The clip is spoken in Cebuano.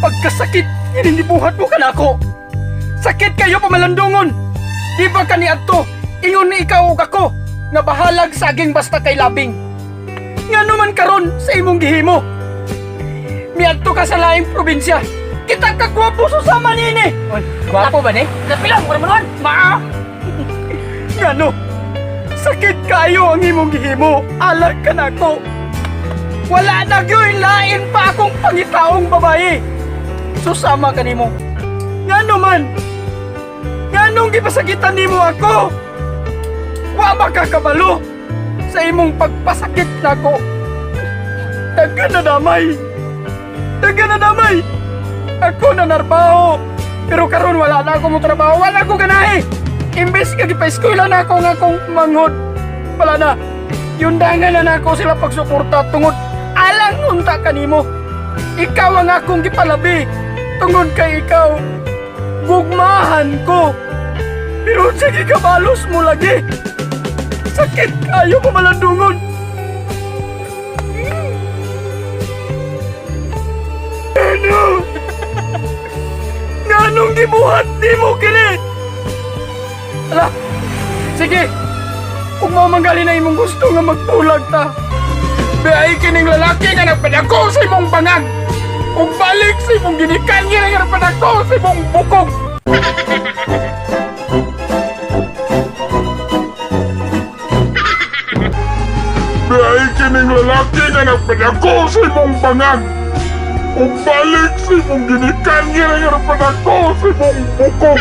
Pagkasakit, gibuhat mo kanako. Sakit kayo, pamalandungon. Di ba kaniadto, ingon ni ikaw ug ako, nga bahalag saging basta kay labing? Ngano man karon sa imong gihimo? Miadto ka sa laing probinsya. Kita ka gwapo susama nini. Oy, gwapo ba ni? Napila mo naman. Ma! Ngano? Sakit kayo ang imong gihimo. Alag ka nako. Wala na gyoy lain pa akong pangitaong babae. Susama kanimo. Ngano man? Nganong gipasakitan nimo ako? Wa makakabalo sa imong pagpasakit nako. Daghan na damay. Daghan na damay. Ako na narbaho. Pero karon wala na ako mo trabaho, wala ko ganahi. Imbes nga gipa-eskwela na ako nga akong manghod. Wala na. Yundangan na nako sila pagsuporta tungod alang unta kanimo. Ikaw ang akong gipalabi tungod kay ikaw gugmahan ko. Pero sige, kabalos mo lagi. Sakit kayo, pamalandungon. Ano? Nganong gibuhat nimo kini? Ala, sige. Kung mao manggali na imong gusto nga magbulag ta. Biay kining lalaki nga nagpadako sa imong bangag. Ug balik sa imong ginikan nga nagpadako sa imong bukog. Biay kining lalaki nga nagpadako sa imong bangag. Ug balik sa imong ginikan nga nagpadako sa imong bukog.